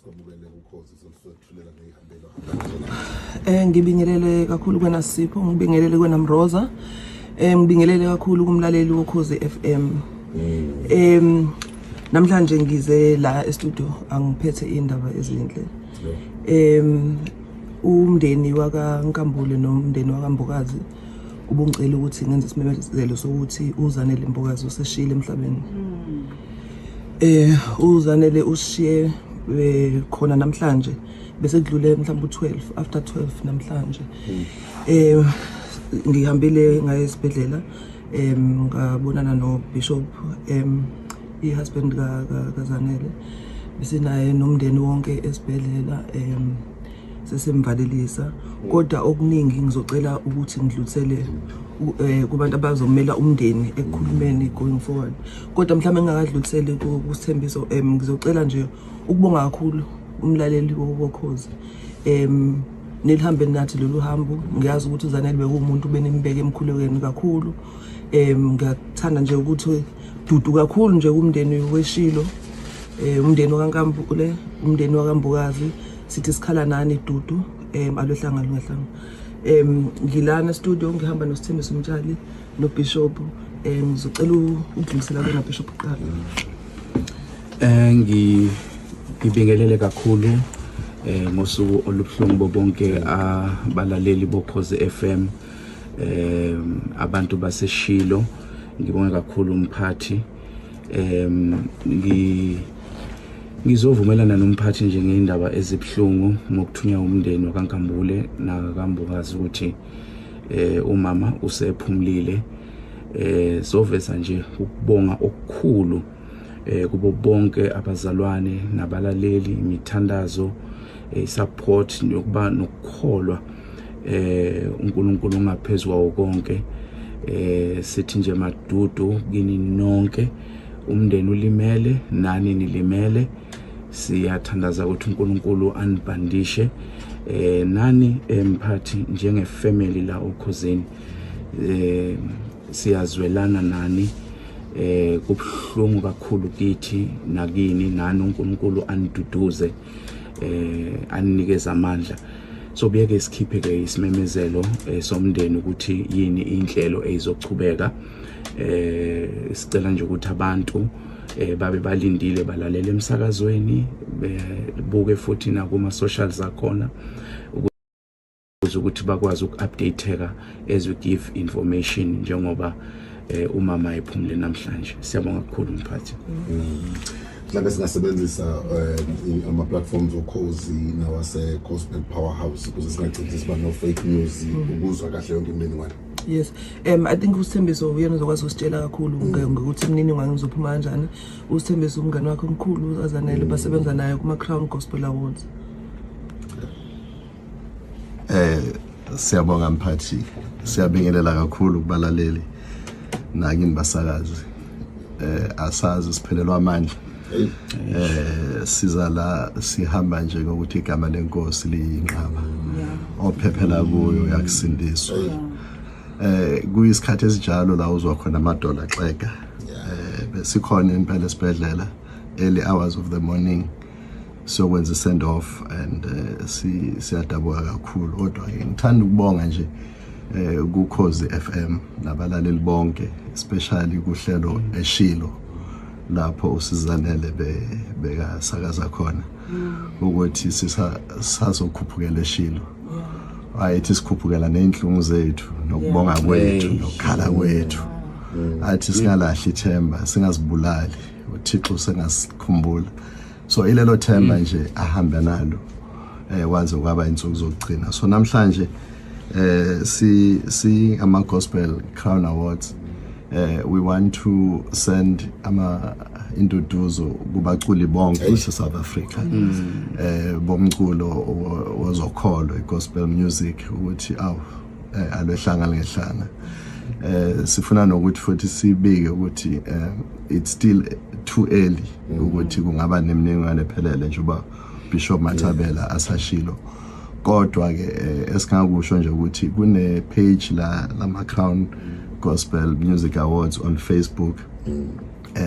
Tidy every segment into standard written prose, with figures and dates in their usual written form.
Sikwamukele kuKhozi, sosethulela ngeyihambelo. Ngibingelele kakhulu kwena Sipho, ngibingelele kwena Mroza. Ngibingelele kakhulu kumlaleli woKhozi FM. Namhlanje ngize la e-studio, angiphethe indaba ezinhle. Umndeni wakaNkambule nomndeni wakaMbokazi ubungicela ukuthi ngenze isimemezelo sokuthi uZanele Mbokazi useshile emhlabeni. UZanele ushiye khona namhlanje, bese kudlule mhlawumbe u12 after 12 namhlanje. Ngihambile ngaye esibhedlela, ngabonana no Bishop, i-husband kaZanele, besinaye nomndeni wonke esibhedlela, sesemvalelisa. Kodwa okuningi ngizocela ukuthi ngidlulisele kubantu abazomela umndeni ekukhulumeni going forward. Kodwa mhlawumbe ngingakadluliseli kuSithembiso, ngizocela nje ukubonga kakhulu umlaleli woKhozi. Nilihambe nathi lolu hambo. Ngiyazi ukuthi uZanele bekuwumuntu benimbeke emkhulekweni kakhulu. Ngiyathanda nje ukuthi dudu kakhulu nje kumndeni weshilo, umndeni wakaNkambule, umndeni wakaMbokazi, sithi sikhala nani, dudu, alwehlanga lungehlanga. Ngilana studio, ngihamba noSithembiso Mtshali noBishop. Ngizocela ukudlulisela kuyena Bishop kuqala. Ngibingelele kakhulu ngosuku olubuhlungu bobonke abalaleli boKhozi FM, abantu baseshilo. Ngibonge kakhulu umphathi. Ngizovumelana nomphathi nje ngeindaba ezibhlungu ngokuthunywa umndeni wakaNkambule nakaMbokazi ukuthi umama usephumlile. Soveza nje ukubonga okukhulu kubo bonke abazalwane nabalaleli, imithandazo, support nokuba nokukholwa uNkulunkulu ungaphezulu kwawo konke. Sithi nje madudu kini nonke, umndeni ulimele nani nilimele. Siyathandaza ukuthi uNkulunkulu anibhandishe nani emphathi njengefamily la oKhozini. Siyazwelana nani, kubhlungu kakhulu kithi nakini nani. uNkulunkulu aniduduze, aninikeze amandla. So buyeke sikhiphe ke isimemezelo somndeni ukuthi yini inhlelo eyizochubeka. Sicela nje ukuthi abantu babe balindile, balalela emsakazweni, bebuke futhi nakuma socials akhona ukuze ukuthi bakwazi uku-updateka as we give information njengoba umama ephumule namhlanje. Siyabonga kakhulu, mphathi. Mhlawumbe singasebenzisa ama-platforms oKhozi nawase Gospel Powerhouse ukuze singagcini siba no fake news, ukuzwa kahle yonke imininingwane. Yes, I think uSithembiso uyena uzokwazi ukusitshela kakhulu ngokuthi imininingwane izophuma kanjani. USithembiso umngane wakhe omkhulu aZanele, basebenza naye kuma Crown Gospel Awards. Siyabonga mphathi, siyabingelela kakhulu kubalaleli nakini basakazi. Asazi, siphelelwa amandla. Siza la sihamba nje ngokuthi igama lenkosi liyinqaba, ophephela kuyo yakusindiswa. Kuyisikhathi esinjalo la uzwa khona amadola xega. Besikhona impela esibhedlela early hours of the morning siyokwenza send off and si siyadabuka kakhulu. Kodwa ke ngithanda ukubonga nje kuKhozi FM nabalaleli bonke, especially kuhlelo eshilo lapho uSizanele bekasakaza khona ukuthi sisazokhuphukela eshilo. Ayithi sikhuphukela nezinhlungu zethu nokubonga kwethu nokukhala kwethu, athi singalahli ithemba, singazibulali, uThixo sengasikhumbula. So ilelo themba nje ahambe nalo waze kwaba insuku zokugcina. So namhlanje si ama Gospel Crown Awards, we want to send ama induduzo kubaculi bonke base South Africa bomculo wozokholo, gospel music, ukuthi aw alwehlanga ngehlanga. Sifuna nokuthi futhi sibike ukuthi it's still too early ukuthi kungaba nemininingwane ephelele njengoba Bishop Mathabela asashilo. Kodwa ke esingakusho nje ukuthi kune page la lama Crown Gospel Music Awards on Facebook.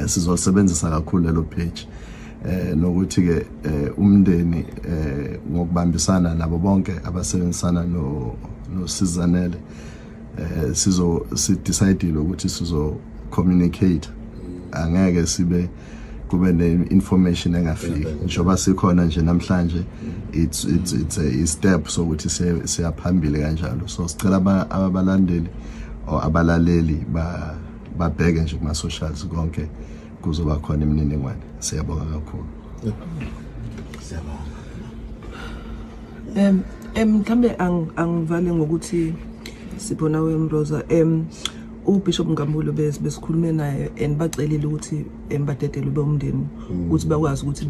Sizosebenzisa kakhulu lelo page. Nokuthi ke umndeni ngokubambisana nabo bonke abasebenzisana no noSizanele sizo si decide ukuthi sizo communicate, angeke sibe kube ne-information engafiki njengoba sikhona nje namhlanje. It's a step sokuthi siyaphambili kanjalo. So sicela abalandeli or abalaleli ba babheke nje kuma socials, konke kuzoba khona imininingwane. Siyabonga kakhulu. Siyabonga. Mhlambe angivale ngokuthi Sipho nawe Mroza, uBishop Nkambulo besikhulume naye and bacelile ukuthi badedele ube umndeni ukuthi bakwazi ukuthi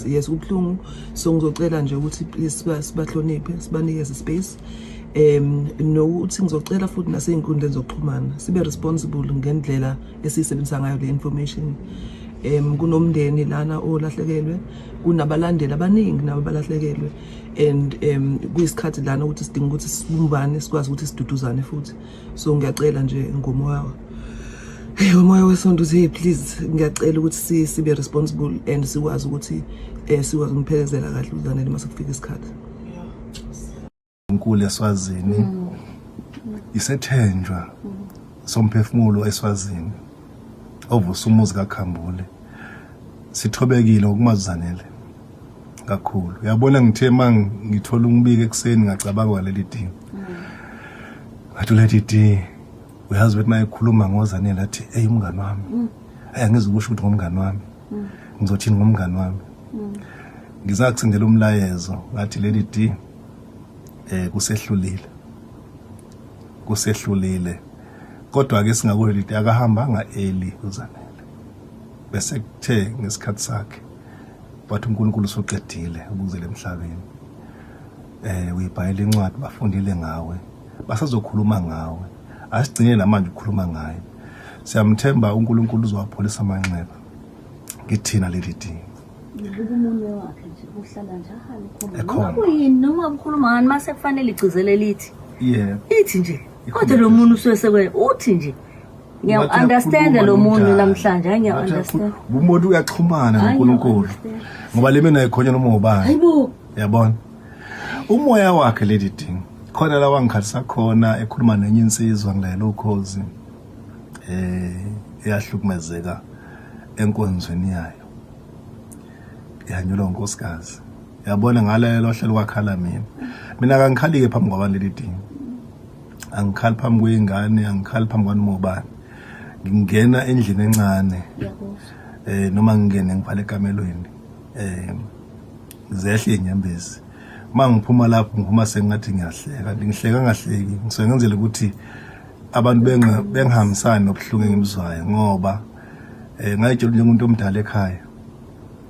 yes, kubuhlungu. So ngizocela nje ukuthi please sibahloniphe, sibanikeze space, nokuthi ngizocela futhi nasey'nkundleni zokuxhumana sibe responsible ngendlela esiyisebenzisa ngayo le information. Kunomndeni lana olahlekelwe, kunabalandeli abaningi nabo balahlekelwe, and kuyisikhathi lana ukuthi sidinga ukuthi sibumbane, sikwazi ukuthi siduduzane futhi. So ngiyacela nje ngomoya, hey, umoya wesonto uthi, hey, please, ngiyacela ukuthi sibe responsible and sikwazi ukuthi sikwazi ukumphelezela kahle uZanele mase kufika isikhathi. Inkulu eSwazini, isethenjwa somphefumulo eSwazini, ovusa umuzi kaKhambule. Sithobekile ngokumazi uZanele kakhulu. Uyabona, ngithe mangithola umbiko ekuseni, ngacabanga ngaleli D, ngathi uLady D uyazi ukuthi mayekhuluma ngoZanele athi, "Hey, umngani wami." Ayi, angizukusho ukuthi ngomngani wami, ngizothini ngomngani wami. Ngizakusendela umlayezo, ngathi, "Lady D, kusehlulile, kusehlulile." Kodwa ke singakusho lithi akahambanga early uZanele, bese kuthe ngesikhathi sakhe, wathi uNkulunkulu usuqedile ukuzela emhlabeni. Uyibhalela incwadi, bafundile ngawe, basazokhuluma ngawe, asigcine namanje ukukhuluma ngaye. Siyamthemba uNkulunkulu, uzowapholisa amanxeba kithina, Lady D. Ngibuka umunwe wakhe nje uhlala njalo ukhuluma. Ekhona. Noma kuyini, noma ukhuluma ngani, mase kufanele igcizelele lithi. Ithi nje. Kodwa lo muntu usuke sekwe uthi nje. Ngiya-understand lo muntu namhlanje, hayi, ngiya-understand. Umuntu uyaxhumana Hayi, noNkulunkulu. ngiya-understand. Ngoba le mina ayikhonya noma ubani. Hayibo. Yabona, umoya wakhe, Lady D, khona la wangikhalisa khona ekhuluma nenye insizwa ngilayela ukhozi eyahlukumezeka enkonzweni yayo, yanyulwa unkosikazi. Yabona, ngalelo hlelo kwakhala mina. Mina kangikhalike phambi kwabantu, Lady D, angikhali phambi kwey'ngane, angikhali phambi kwanoma ubani. Ngingena endlini encane noma ngingene ngivale ekamelweni, zehle inyembezi. Uma ngiphuma lapho, ngiphuma sengathi ngiyahleka, kanti ngihleka ngahleki. Ngisuke ngenzela ukuthi abantu bengihambisani nobuhlungu engibuzwayo, ngoba ngayitshela njengomuntu omdala ekhaya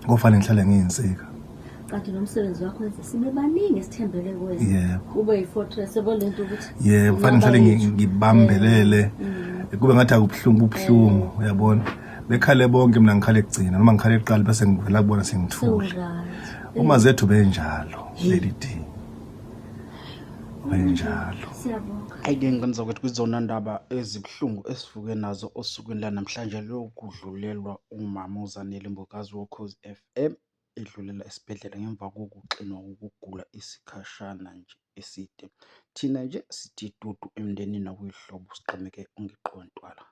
kofanele ngihlale ngiyinsika. Kanti nomsebenzi wakho wenza sibe baningi esithembele kuwena. Kube yi-fortress yabo lento ukuthi Yebo, kufanele ngihlale yethu. ngibambelele, kube ngathi akubuhlungu, kubuhlungu. Uyabona, bekhale bonke, mina ngikhale kugcina noma ngikhale kuqala, bese ngivela kubona sengithule. Sewu-right. Uma zethu benjalo, Lady D, benjalo. Siyabonga. Hhayi-ke ngane zakwethu, kuzona ndaba ezibuhlungu esivuke nazo osukwini lanamhlanje lokudlulelwa umama uZanele Mbokazi woKhozi FM, edlulela esibhedlela ngemva kokuxinwa ukugula isikhashana nje eside. Thina nje sithi dudu emndenini nakuyihlobo, sigqemeke ungeqiwa ntwala.